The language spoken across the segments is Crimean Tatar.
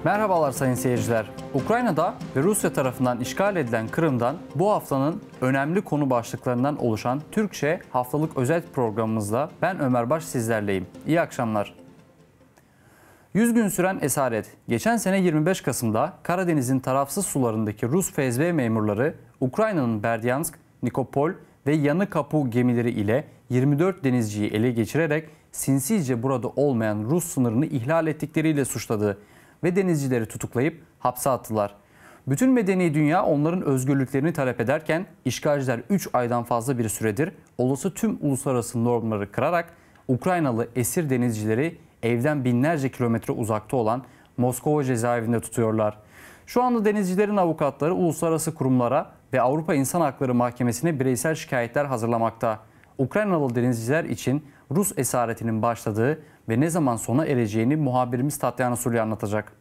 Merhabalar sayın seyirciler. Ukrayna'da ve Rusya tarafından işgal edilen Kırım'dan bu haftanın önemli konu başlıklarından oluşan Türkçe haftalık özel programımızda ben Ömer Baş sizlerleyim. İyi akşamlar. 100 gün süren esaret. Geçen sene 25 Kasım'da Karadeniz'in tarafsız sularındaki Rus FSB memurları Ukrayna'nın Berdyansk, Nikopol ve Yanı Kapu gemileri ile 24 denizciyi ele geçirerek sinsice burada olmayan Rus sınırını ihlal ettikleriyle suçladı ve denizcileri tutuklayıp hapse attılar. Bütün medeni dünya onların özgürlüklerini talep ederken işgalciler 3 aydan fazla bir süredir olası tüm uluslararası normları kırarak Ukraynalı esir denizcileri evden binlerce kilometre uzakta olan Moskova cezaevinde tutuyorlar. Şu anda denizcilerin avukatları uluslararası kurumlara ve Avrupa İnsan Hakları Mahkemesi'ne bireysel şikayetler hazırlamakta. Ukraynalı denizciler için Rus esaretinin başladığı ve ne zaman sona ereceğini muhabirimiz Tatyana Suli anlatacak.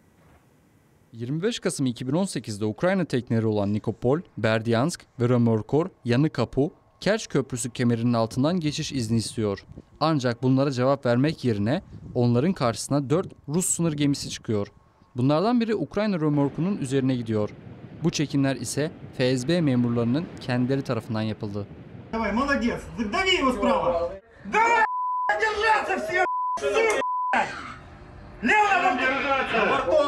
25 Kasım 2018'de Ukrayna tekneleri olan Nikopol, Berdyansk ve Römorkor, Yanı Kapu, Kerç Köprüsü kemerinin altından geçiş izni istiyor. Ancak bunlara cevap vermek yerine onların karşısına 4 Rus sınır gemisi çıkıyor. Bunlardan biri Ukrayna römorkunun üzerine gidiyor. Bu çekimler ise FSB memurlarının kendileri tarafından yapıldı. Давай, молодец. Дави его справа. Давай, держаться все, сука! Лево надо держаться! На борту!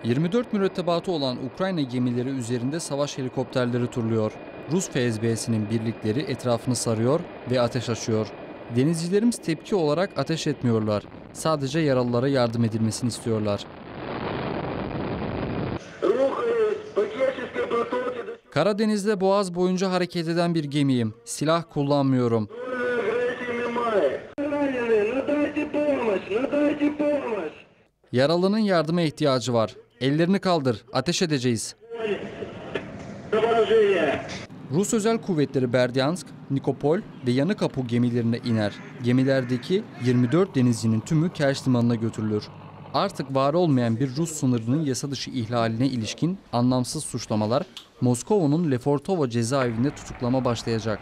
24 mürettebatı olan Ukrayna gemileri üzerinde savaş helikopterleri turluyor. Rus FSB'sinin birlikleri etrafını sarıyor ve ateş açıyor. Denizcilerimiz tepki olarak ateş etmiyorlar. Sadece yaralılara yardım edilmesini istiyorlar. Karadeniz'de boğaz boyunca hareket eden bir gemiyim. Silah kullanmıyorum. Yaralının yardıma ihtiyacı var. Ellerini kaldır, ateş edeceğiz. Rus özel kuvvetleri Berdyansk, Nikopol ve Yanı Kapu gemilerine iner. Gemilerdeki 24 denizcinin tümü Kerç limanına götürülür. Artık var olmayan bir Rus sınırının yasa dışı ihlaline ilişkin anlamsız suçlamalar Moskova'nın Lefortovo cezaevinde tutuklama başlayacak.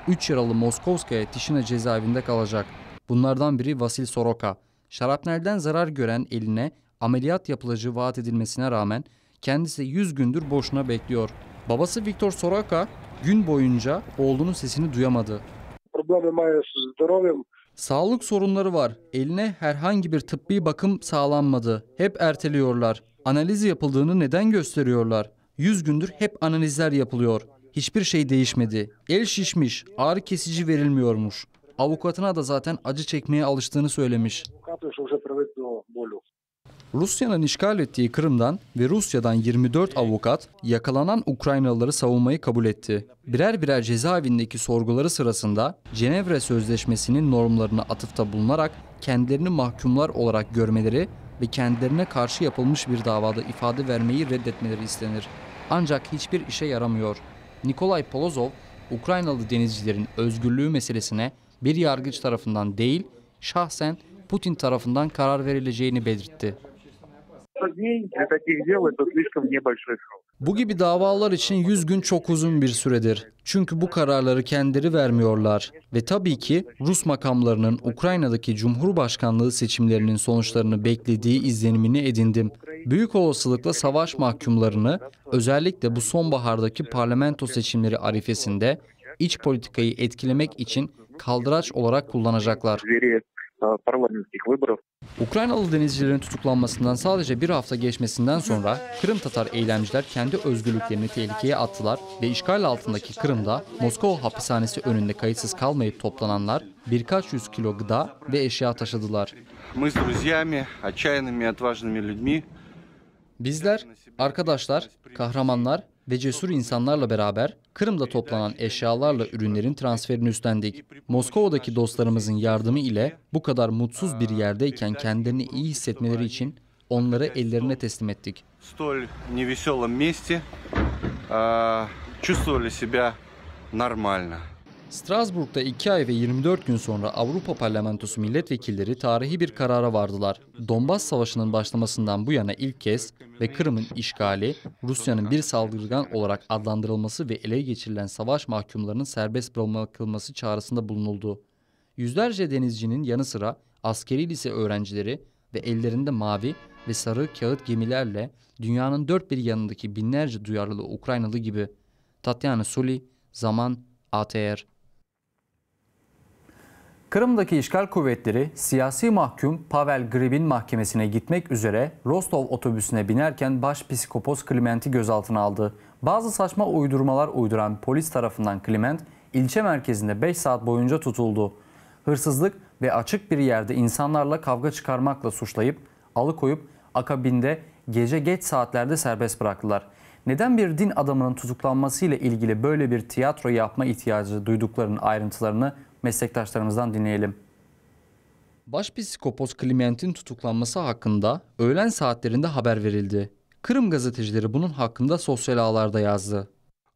3 yaralı Moskovskaya Tişina cezaevinde kalacak. Bunlardan biri Vasil Soroka. Şarapnelden zarar gören eline ameliyat yapılacağı vaat edilmesine rağmen kendisi 100 gündür boşuna bekliyor. Babası Viktor Soroka gün boyunca oğlunun sesini duyamadı. Problemy mają z zdrowiem. Sağlık sorunları var. Eline herhangi bir tıbbi bakım sağlanmadı. Hep erteliyorlar. Analiz yapıldığını neden gösteriyorlar? 100 gündür hep analizler yapılıyor. Hiçbir şey değişmedi. El şişmiş, ağrı kesici verilmiyormuş. Avukatına da zaten acı çekmeye alıştığını söylemiş. Adwokaty już przywykli do bólu. Rusya'nın işgal ettiği Kırım'dan ve Rusya'dan 24 avukat yakalanan Ukraynalıları savunmayı kabul etti. Birer birer cezaevindeki sorguları sırasında Cenevre Sözleşmesi'nin normlarına atıfta bulunarak kendilerini mahkumlar olarak görmeleri ve kendilerine karşı yapılmış bir davada ifade vermeyi reddetmeleri istenir. Ancak hiçbir işe yaramıyor. Nikolay Polozov, Ukraynalı denizcilerin özgürlüğü meselesine bir yargıç tarafından değil, şahsen Putin tarafından karar verileceğini belirtti. Дней для таких дел это слишком небольшой срок. Bu gibi davalar için 100 gün çok uzun bir süredir. Çünkü bu kararları kendileri vermiyorlar. Ve tabii ki Rus makamlarının Ukrayna'daki Cumhurbaşkanlığı seçimlerinin sonuçlarını beklediği izlenimini edindim. Büyük olasılıkla savaş mahkumlarını özellikle bu sonbahardaki parlamento seçimleri arifesinde iç politikayı etkilemek için kaldıraç olarak kullanacaklar. В двери э, парламентских выборов Ukraynalı denizcilerin tutuklanmasından sadece bir hafta geçmesinden sonra Kırım Tatar eylemciler kendi özgürlüklerini tehlikeye attılar ve işgal altındaki Kırım'da Moskova hapishanesi önünde kayıtsız kalmayıp toplananlar birkaç yüz kilo gıda ve eşya taşıdılar. Мы с друзьями, отчаянными и отважными людьми Bizler, arkadaşlar, kahramanlar ve cesur insanlarla beraber Kırım'da toplanan eşyalarla ürünlerin transferini üstlendik. Moskova'daki dostlarımızın yardımı ile bu kadar mutsuz bir yerdeyken kendilerini iyi hissetmeleri için onları ellerine teslim ettik. в столь невеселом месте э, чувствовали себя нормально. Strasbourg'da 2 ay ve 24 gün sonra Avrupa Parlamentosu milletvekilleri tarihi bir karara vardılar. Donbas Savaşı'nın başlamasından bu yana ilk kez ve Kırım'ın işgali, Rusya'nın bir saldırgan olarak adlandırılması ve ele geçirilen savaş mahkumlarının serbest bırakılması çağrısında bulunuldu. Yüzlerce denizcinin yanı sıra askeri lise öğrencileri ve ellerinde mavi ve sarı kağıt gemilerle dünyanın dört bir yanındaki binlerce duyarlı Ukraynalı gibi. Tatyana Suli, Zaman, ATR. Kırım'daki işgal kuvvetleri siyasi mahkum Pavel Grib'in mahkemesine gitmek üzere Rostov otobüsüne binerken Başpiskopos Kliment'i gözaltına aldı. Bazı saçma uydurmalar uyduran polis tarafından Kliment ilçe merkezinde 5 saat boyunca tutuldu. Hırsızlık ve açık bir yerde insanlarla kavga çıkarmakla suçlayıp alıkoyup akabinde gece geç saatlerde serbest bıraktılar. Neden bir din adamının tutuklanmasıyla ilgili böyle bir tiyatro yapma ihtiyacı duyduklarının ayrıntılarını meslektaşlarımızdan dinleyelim. Başpiskopos Kliment'in tutuklanması hakkında öğlen saatlerinde haber verildi. Kırım gazetecileri bunun hakkında sosyal ağlarda yazdı.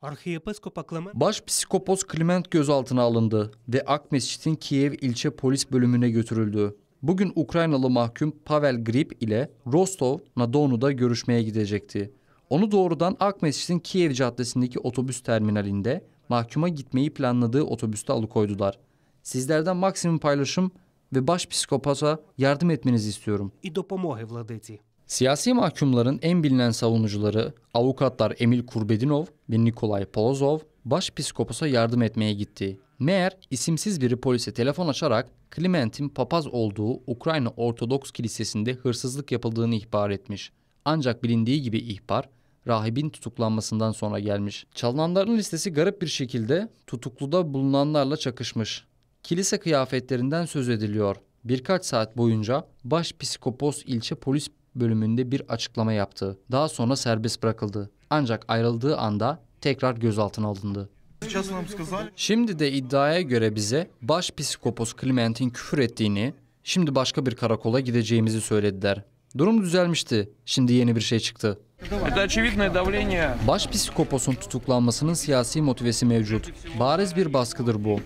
Arhiyepiskopa Kliment Başpiskopos Kliment gözaltına alındı ve Akmescit'in Kiev ilçe polis bölümüne götürüldü. Bugün Ukraynalı mahkum Pavel Grib ile Rostov-na-Donu'da görüşmeye gidecekti. Onu doğrudan Akmescit'in Kiev caddesindeki otobüs terminalinde mahkuma gitmeyi planladığı otobüste alıkoydular. Sizlerden maksimum paylaşım ve başpiskoposa yardım etmenizi istiyorum. і допомоги владиці. Siyasi mahkumların en bilinen savunucuları avukatlar Emil Kurbedinov ve Nikolay Polozov başpiskoposa yardım etmeye gitti. Meğer isimsiz biri polise telefon açarak Kliment'in papaz olduğu Ukrayna Ortodoks Kilisesi'nde hırsızlık yapıldığını ihbar etmiş. Ancak bilindiği gibi ihbar rahibin tutuklanmasından sonra gelmiş. Çalınanların listesi garip bir şekilde tutukluda bulunanlarla çakışmış. Kilise kıyafetlerinden söz ediliyor. Birkaç saat boyunca Başpiskopos ilçe polis bölümünde bir açıklama yaptı. Daha sonra serbest bırakıldı. Ancak ayrıldığı anda tekrar gözaltına alındı. Şimdi de iddiaya göre bize Başpiskopos Kliment'in küfür ettiğini, şimdi başka bir karakola gideceğimizi söylediler. Durum düzelmişti. Şimdi yeni bir şey çıktı. Это очевидное давление Başpiskoposun tutuklanmasının siyasi motivesi mevcut. Bariz bir baskıdır bu.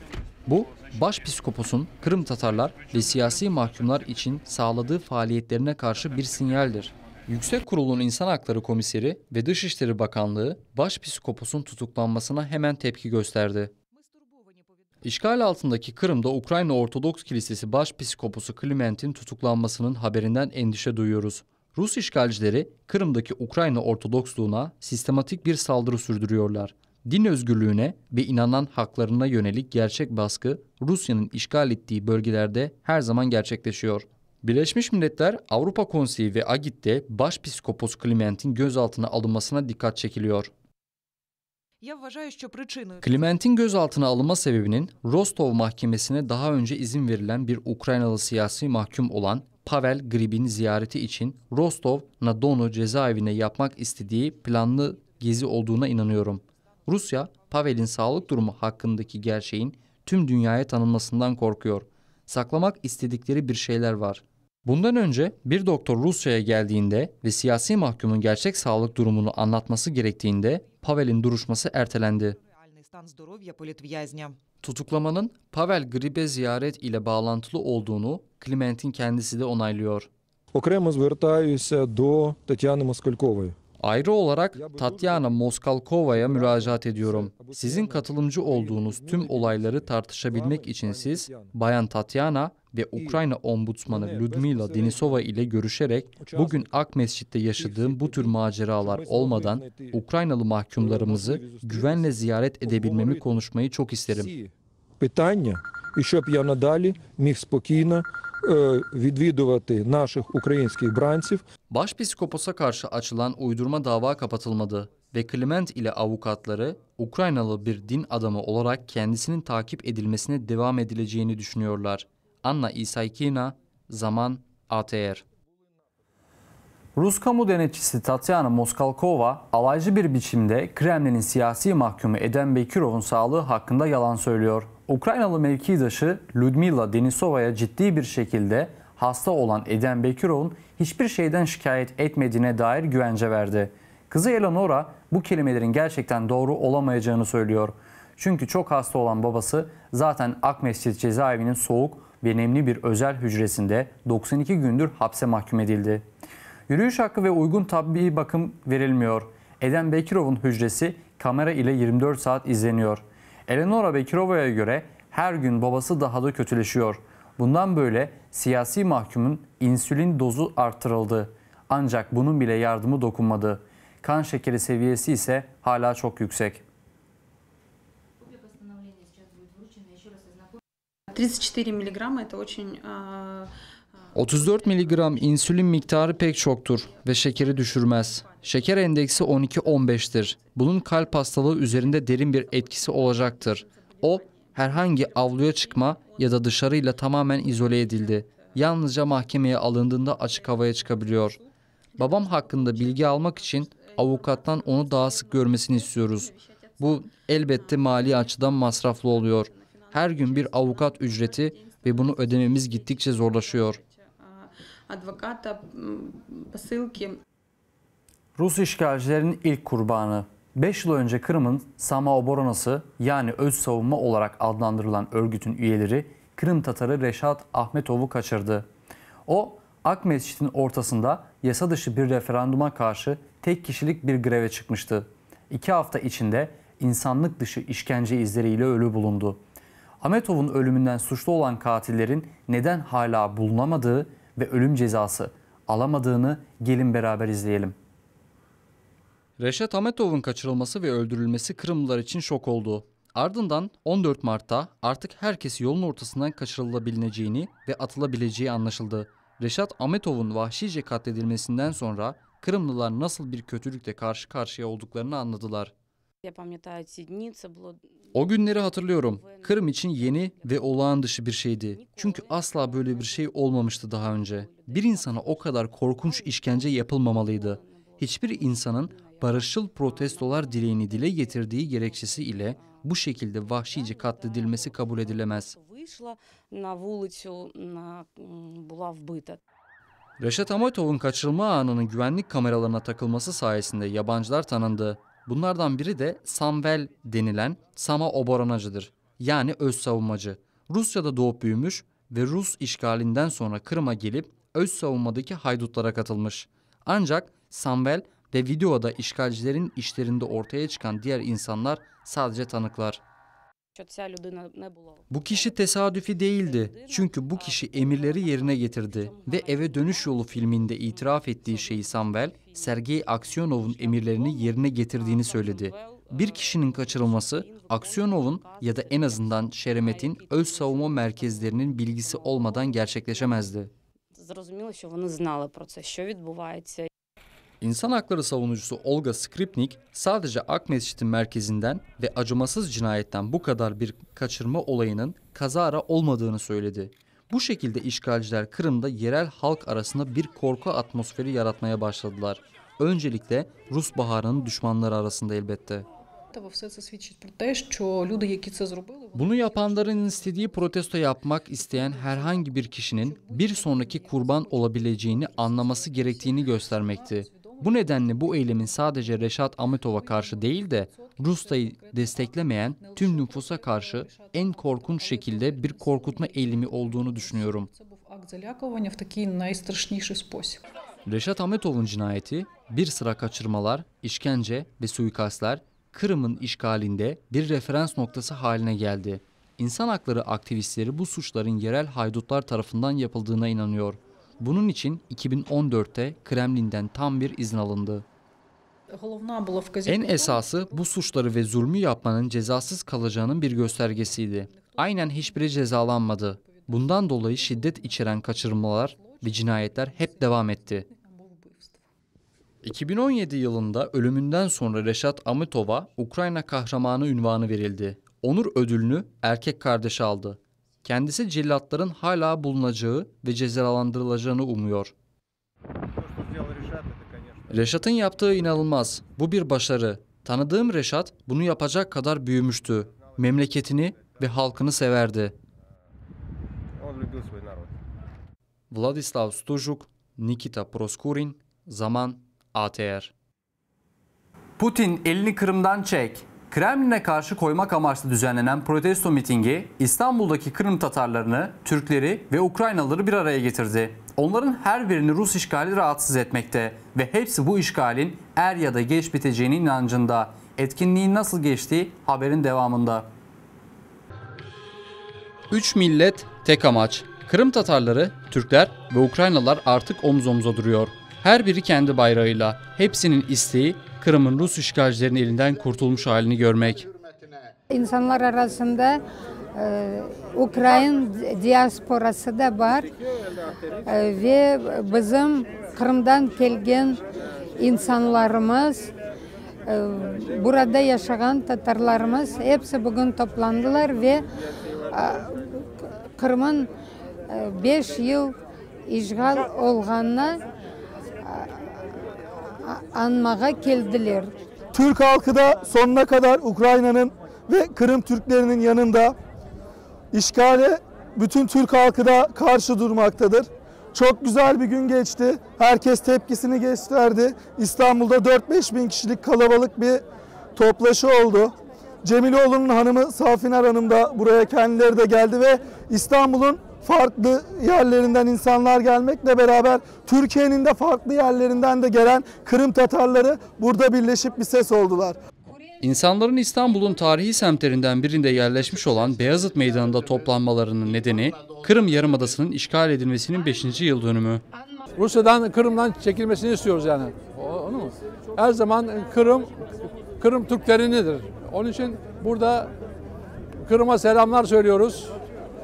Bu, Başpiskoposun Kırım Tatarlar ve siyasi mahkumlar için sağladığı faaliyetlerine karşı bir sinyaldir. Yüksek Kurul'un İnsan Hakları Komiseri ve Dışişleri Bakanlığı Başpiskoposun tutuklanmasına hemen tepki gösterdi. İşgal altındaki Kırım'da Ukrayna Ortodoks Kilisesi Başpiskoposu Kliment'in tutuklanmasının haberinden endişe duyuyoruz. Rus işgalcileri Kırım'daki Ukrayna Ortodoksluğuna sistematik bir saldırı sürdürüyorlar. Din özgürlüğüne ve inanan haklarına yönelik gerçek baskı Rusya'nın işgal ettiği bölgelerde her zaman gerçekleşiyor. Birleşmiş Milletler, Avrupa Konseyi ve AGİT'te Başpiskopos Kliment'in gözaltına alınmasına dikkat çekiliyor. Я вважаю, що причиною Kliment'in gözaltına alınma sebebinin Rostov mahkemesine daha önce izin verilen bir Ukraynalı siyasi mahkum olan Pavel Grib'in ziyareti için Rostov-na-Donu cezaevine yapmak istediği planlı gezi olduğuna inanıyorum. Rusya, Pavel'in sağlık durumu hakkındaki gerçeğin tüm dünyaya tanınmasından korkuyor. Saklamak istedikleri bir şeyler var. Bundan önce bir doktor Rusya'ya geldiğinde ve siyasi mahkumun gerçek sağlık durumunu anlatması gerektiğinde Pavel'in duruşması ertelendi. реальний стан здоров'я політв'язня. Tutuklamanın Pavel Grib'e ziyaret ile bağlantılı olduğunu Kliment'in kendisi de onaylıyor. Окремо звертаюся до Тетяни Москалькової. Ayrı olarak Tatyana Moskalkova'ya müracaat ediyorum. Sizin katılımcı olduğunuz tüm olayları tartışabilmek için siz, Bayan Tatyana ve Ukrayna Ombudsmanı Ludmila Denisova ile görüşerek bugün Akmescit'te yaşadığım bu tür maceralar olmadan Ukraynalı mahkumlarımızı güvenle ziyaret edebilmemi konuşmayı çok isterim. Всі питання, і щоб я надалі міг спокійно е, відвідувати наших українських бранців Başpiskoposa karşı açılan uydurma dava kapatılmadı ve Kliment ile avukatları Ukraynalı bir din adamı olarak kendisinin takip edilmesine devam edileceğini düşünüyorlar. Anna Isaykina, Zaman, ATR. Rus kamu denetçisi Tatyana Moskalkova alaycı bir biçimde Kremlin'in siyasi mahkumu Eden Bekirov'un sağlığı hakkında yalan söylüyor. Ukraynalı mevkidaşı Ludmila Denisova'ya ciddi bir şekilde hasta olan Eden Bekirov'un hiçbir şeyden şikayet etmediğine dair güvence verdi. Kızı Eleonora bu kelimelerin gerçekten doğru olamayacağını söylüyor. Çünkü çok hasta olan babası zaten Akmescit cezaevinin soğuk ve nemli bir özel hücresinde 92 gündür hapse mahkum edildi. Yürüyüş hakkı ve uygun tabbi bakım verilmiyor. Eden Bekirov'un hücresi kamera ile 24 saat izleniyor. Eleonora Bekirova'ya göre Her gün babası daha da kötüleşiyor. Bundan böyle siyasi mahkumun insülin dozu arttırıldı. Ancak bunun bile yardımı dokunmadı. Kan şekeri seviyesi ise hala çok yüksek. 34 milligram это очень 34 miligram insülin miktarı pek çoktur ve şekeri düşürmez. Şeker endeksi 12-15'tir. Bunun kalp hastalığı üzerinde derin bir etkisi olacaktır. O herhangi avluya çıkma ya da dışarıyla tamamen izole edildi. Yalnızca mahkemeye alındığında açık havaya çıkabiliyor. Babam hakkında bilgi almak için avukattan onu daha sık görmesini istiyoruz. Bu elbette mali açıdan masraflı oluyor. Her gün bir avukat ücreti ve bunu ödememiz gittikçe zorlaşıyor. Адвоката, посылки. Rus işgalcilerin ilk kurbanı. 5 yıl önce Kırım'ın Samooboronası yani öz savunma olarak adlandırılan örgütün üyeleri Kırım Tatarı Reşat Ahmetov'u kaçırdı. O Akmescit'in ortasında yasa dışı bir referanduma karşı tek kişilik bir greve çıkmıştı. 2 hafta içinde insanlık dışı işkence izleriyle ölü bulundu. Ahmetov'un ölümünden suçlu olan katillerin neden hala bulunamadığı ve ölüm cezası alamadığını gelin beraber izleyelim. Reşat Ahmetov'un kaçırılması ve öldürülmesi Kırımlılar için şok oldu. Ardından 14 Mart'ta artık herkes yolun ortasından kaçırılabileceğini ve atılabileceği anlaşıldı. Reşat Ahmetov'un vahşice katledilmesinden sonra Kırımlılar nasıl bir kötülükle karşı karşıya olduklarını anladılar. O günleri hatırlıyorum. Kırım için yeni ve olağan dışı bir şeydi. Çünkü asla böyle bir şey olmamıştı daha önce. Bir insana o kadar korkunç işkence yapılmamalıydı. Hiçbir insanın barışçıl protestolar dileğini dile getirdiği gerekçesi ile bu şekilde vahşice katledilmesi kabul edilemez. Reşat Ahmetov'un kaçırılma anının güvenlik kameralarına takılması sayesinde yabancılar tanındı. Bunlardan biri de Samvel denilen Samooboronacıdır. Yani öz savunmacı. Rusya'da doğup büyümüş ve Rus işgalinden sonra Kırım'a gelip öz savunmadaki haydutlara katılmış. Ancak Samvel ve videoda işgalcilerin işlerinde ortaya çıkan diğer insanlar sadece tanıklar. Bu kişi tesadüfi değildi. Çünkü bu kişi emirleri yerine getirdi ve Eve Dönüş Yolu filminde itiraf ettiği şeyi Samvel, Sergey Aksyonov'un emirlerini yerine getirdiğini söyledi. Bir kişinin kaçırılması, Aksyonov'un ya da en azından Şeremet'in öz savunma merkezlerinin bilgisi olmadan gerçekleşemezdi. İnsan hakları savunucusu Olga Skripnik sadece Akmescit'in merkezinden ve acımasız cinayetten bu kadar bir kaçırma olayının kazara olmadığını söyledi. Bu şekilde işgalciler Kırım'da yerel halk arasında bir korku atmosferi yaratmaya başladılar. Öncelikle Rus Baharı'nın düşmanları arasında elbette. Bunu yapanların istediği protesto yapmak isteyen herhangi bir kişinin bir sonraki kurban olabileceğini anlaması gerektiğini göstermekti. Bu nedenle bu eylemin sadece Reşat Ahmetov'a karşı değil de Rusya'yı desteklemeyen tüm nüfusa karşı en korkunç şekilde bir korkutma eylemi olduğunu düşünüyorum. Reşat Ahmetov'un cinayeti, bir sıra kaçırmalar, işkence ve suikastler Kırım'ın işgalinde bir referans noktası haline geldi. İnsan hakları aktivistleri bu suçların yerel haydutlar tarafından yapıldığına inanıyor. Bunun için 2014'te Kremlin'den tam bir izin alındı. En esası bu suçları ve zulmü yapmanın cezasız kalacağının bir göstergesiydi. Aynen hiçbiri cezalanmadı. Bundan dolayı şiddet içeren kaçırmalar ve cinayetler hep devam etti. 2017 yılında ölümünden sonra Reşat Ahmetov'a Ukrayna kahramanı unvanı verildi. Onur ödülünü erkek kardeşi aldı. Kendisi cellatların hala bulunacağı ve cezalandırılacağını umuyor. Reşat'ın yaptığı inanılmaz. Bu bir başarı. Tanıdığım Reşat bunu yapacak kadar büyümüştü. Memleketini ve halkını severdi. Vladislav Stujuk, Nikita Proskurin, Zaman, ATR. Putin elini Kırım'dan çek. Kremlin'e karşı koymak amaçlı düzenlenen protesto mitingi İstanbul'daki Kırım Tatarlarını, Türkleri ve Ukraynalıları bir araya getirdi. Onların her birini Rus işgali rahatsız etmekte ve hepsi bu işgalin er ya da geç biteceğinin inancında. Etkinliğin nasıl geçtiği haberin devamında. Üç millet, tek amaç. Kırım Tatarları, Türkler ve Ukraynalılar artık omuz omuza duruyor. Her biri kendi bayrağıyla. Hepsinin isteği Kırım'ın Rus işgalcilerin elinden kurtulmuş halini görmek. İnsanlar arasında ukrain diasporası da bar ve bizim Qırımdan kelgen insanlarımız, burada yaşağan tatarlarımız episi bugün toplandılar ve Qırımın beş yıl işğal olğanını añmağa keldiler. Türk halkı da sonuna kadar Ukrayna'nın ve Kırım Türklerinin yanında. İşgale bütün Türk halkı da karşı durmaktadır. Çok güzel bir gün geçti. Herkes tepkisini gösterdi. İstanbul'da 4-5 bin kişilik kalabalık bir toplaşı oldu. Cemiloğlu'nun hanımı Safinar Hanım da buraya kendileri de geldi ve İstanbul'un farklı yerlerinden insanlar gelmekle beraber Türkiye'nin de farklı yerlerinden de gelen Kırım Tatarları burada birleşip bir ses oldular. İnsanların İstanbul'un tarihi semtlerinden birinde yerleşmiş olan Beyazıt Meydanı'nda toplanmalarının nedeni Kırım Yarımadası'nın işgal edilmesinin 5. yıl dönümü. Rusya'dan Kırım'dan çekilmesini istiyoruz yani. Onu mu? Her zaman Kırım Kırım Türklerinindir. Onun için burada Kırım'a selamlar söylüyoruz.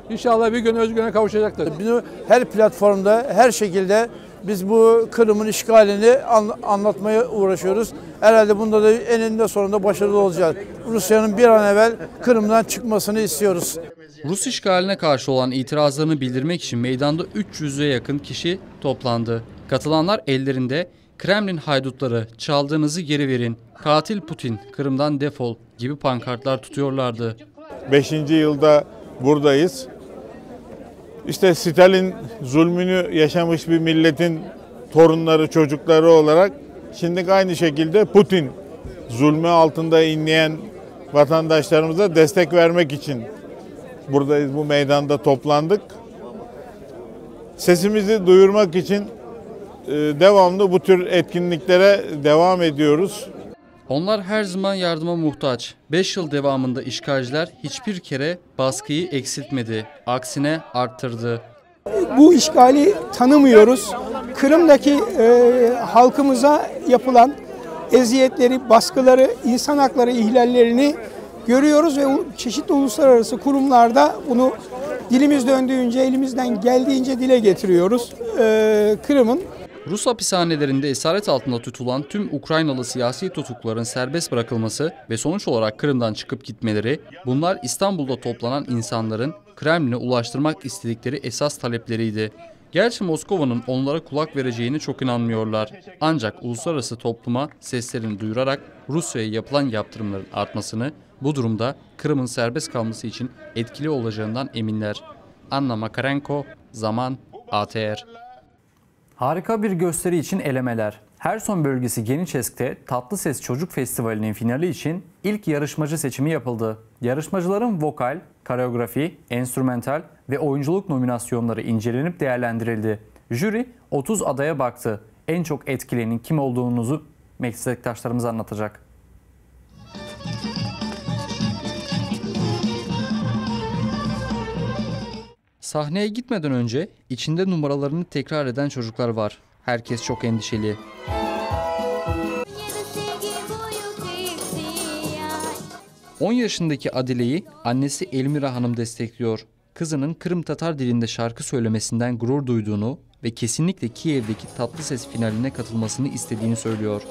İnşallah bir gün özgürlüğüne kavuşacaktır. Bunu her platformda, her şekilde biz bu Kırım'ın işgalini anlatmaya uğraşıyoruz. Herhalde bunda da eninde sonunda başarılı olacağız. Rusya'nın bir an evvel Kırım'dan çıkmasını istiyoruz. Rus işgaline karşı olan itirazlarını bildirmek için meydanda 300'e yakın kişi toplandı. Katılanlar ellerinde Kremlin haydutları çaldığınızı geri verin, katil Putin, Kırım'dan defol gibi pankartlar tutuyorlardı. Beşinci yılda buradayız. İşte Stalin zulmünü yaşamış bir milletin torunları, çocukları olarak şimdi aynı şekilde Putin zulmü altında inleyen vatandaşlarımıza destek vermek için buradayız, bu meydanda toplandık. Sesimizi duyurmak için devamlı bu tür etkinliklere devam ediyoruz. Onlar her zaman yardıma muhtaç. 5 yıl devamında işgalciler hiçbir kere baskıyı eksiltmedi. Aksine arttırdı. Bu işgali tanımıyoruz. Kırım'daki e, halkımıza yapılan eziyetleri, baskıları, insan hakları ihlallerini görüyoruz ve çeşitli uluslararası kurumlarda bunu dilimiz döndüğünce, elimizden geldiğince dile getiriyoruz. E, Kırım'ın Rus hapishanelerinde esaret altında tutulan tüm Ukraynalı siyasi tutukluların serbest bırakılması ve sonuç olarak Kırım'dan çıkıp gitmeleri, bunlar İstanbul'da toplanan insanların Kremlin'e ulaştırmak istedikleri esas talepleriydi. Gerçi Moskova'nın onlara kulak vereceğine çok inanmıyorlar. Ancak uluslararası topluma seslerini duyurarak Rusya'ya yapılan yaptırımların artmasını, bu durumda Kırım'ın serbest kalması için etkili olacağından eminler. Anna Makarenko, Zaman, ATR. Harika bir gösteri için elemeler. Herson bölgesi Geniçesk'te Tatlı Ses Çocuk Festivali'nin finali için ilk yarışmacı seçimi yapıldı. Yarışmacıların vokal, koreografi, enstrümental ve oyunculuk nominasyonları incelenip değerlendirildi. Jüri 30 adaya baktı. En çok etkileyenin kim olduğunuzu meslektaşlarımız anlatacak. Sahneye gitmeden önce içinde numaralarını tekrar eden çocuklar var. Herkes çok endişeli. ...10 yaşındaki Adile'yi annesi Elmira Hanım destekliyor. Kızının Kırım Tatar dilinde şarkı söylemesinden gurur duyduğunu ve kesinlikle Kiev'deki Tatlı Ses finaline katılmasını istediğini söylüyor.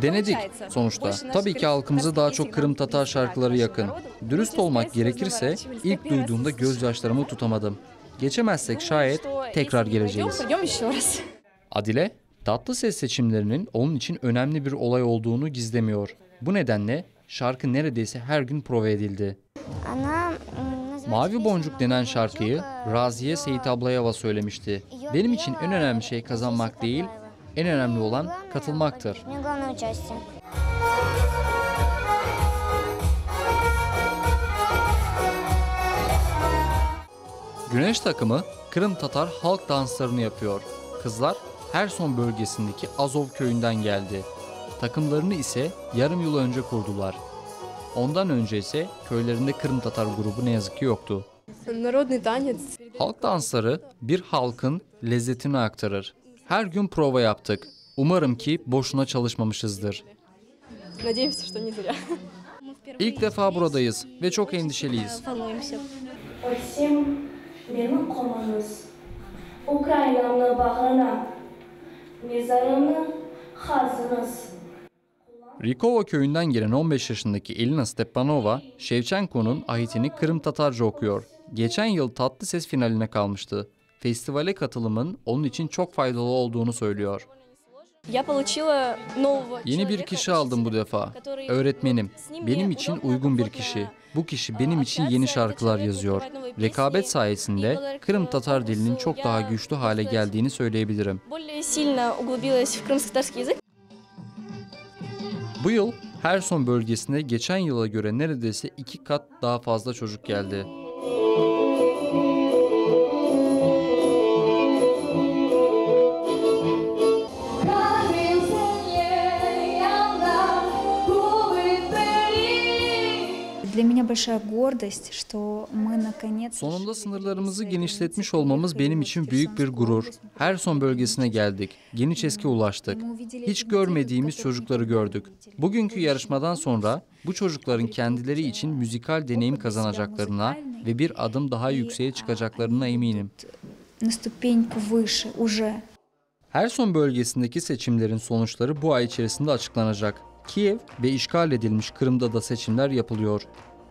Denedik sonuçta. Tabii ki halkımıza daha çok Kırım Tatar şarkıları yakın. Dürüst olmak gerekirse ilk duyduğumda gözyaşlarımı tutamadım. Geçemezsek şayet tekrar geleceğiz. Adile, tatlı ses seçimlerinin onun için önemli bir olay olduğunu gizlemiyor. Bu nedenle şarkı neredeyse her gün prova edildi. Mavi Boncuk denen şarkıyı Raziye Seyit Ablayeva söylemişti. Benim için en önemli şey kazanmak değil, en önemli olan katılmaktır. Güneş takımı Kırım Tatar halk danslarını yapıyor. Kızlar Herson bölgesindeki Azov köyünden geldi. Takımlarını ise yarım yıl önce kurdular. Ondan önce ise köylerinde Kırım Tatar grubu ne yazık ki yoktu. Народный танец. Halk dansları bir halkın lezzetini aktarır. Her gün prova yaptık. Umarım ki boşuna çalışmamışızdır. Надеемся, что не зря. İlk defa buradayız ve çok endişeliyiz. Волнуемся. Ötsem meni kömüñiz Ukrainamnıñ bağrına, Mezarımnı qazıñız. Rikovo köyünden gelen 15 yaşındaki Elina Stepanova, Şevçenko'nun ahitini Kırım Tatarca okuyor. Geçen yıl Tatlı Ses finaline kalmıştı. Festivale katılımın onun için çok faydalı olduğunu söylüyor. Я получила нового Yeni bir kişi aldım bu defa. Öğretmenim. Benim için uygun bir kişi. Bu kişi benim için yeni şarkılar yazıyor. Rekabet sayesinde Kırım Tatar dilinin çok daha güçlü hale geldiğini söyleyebilirim. более сильно углубилась в крымско-татарский язык. Bu yıl Herson bölgesine geçen yıla göre neredeyse iki kat daha fazla çocuk geldi. Для меня большая гордость, что мы наконец Sonunda sınırlarımızı genişletmiş olmamız benim için büyük bir gurur. Herson bölgesine geldik. Geniçesk'e ulaştık. Hiç görmediğimiz çocukları gördük. Bugünkü yarışmadan sonra bu çocukların kendileri için müzikal deneyim kazanacaklarına ve bir adım daha yükseğe çıkacaklarına eminim. на ступеньку выше уже. Herson bölgesindeki seçimlerin sonuçları bu ay içerisinde açıklanacak. Kiev ve işgal edilmiş Kırım'da da seçimler yapılıyor.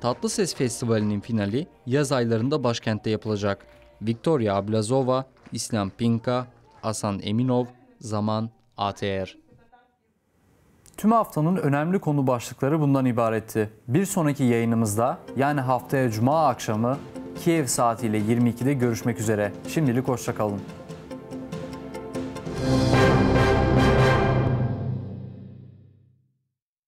Tatlı Ses Festivali'nin finali yaz aylarında başkentte yapılacak. Victoria Ablazova, İslam Pinka, Asan Eminov, Zaman ATR. Tüm haftanın önemli konu başlıkları bundan ibaretti. Bir sonraki yayınımızda yani haftaya Cuma akşamı Kiev saatiyle 22'de görüşmek üzere. Şimdilik hoşçakalın.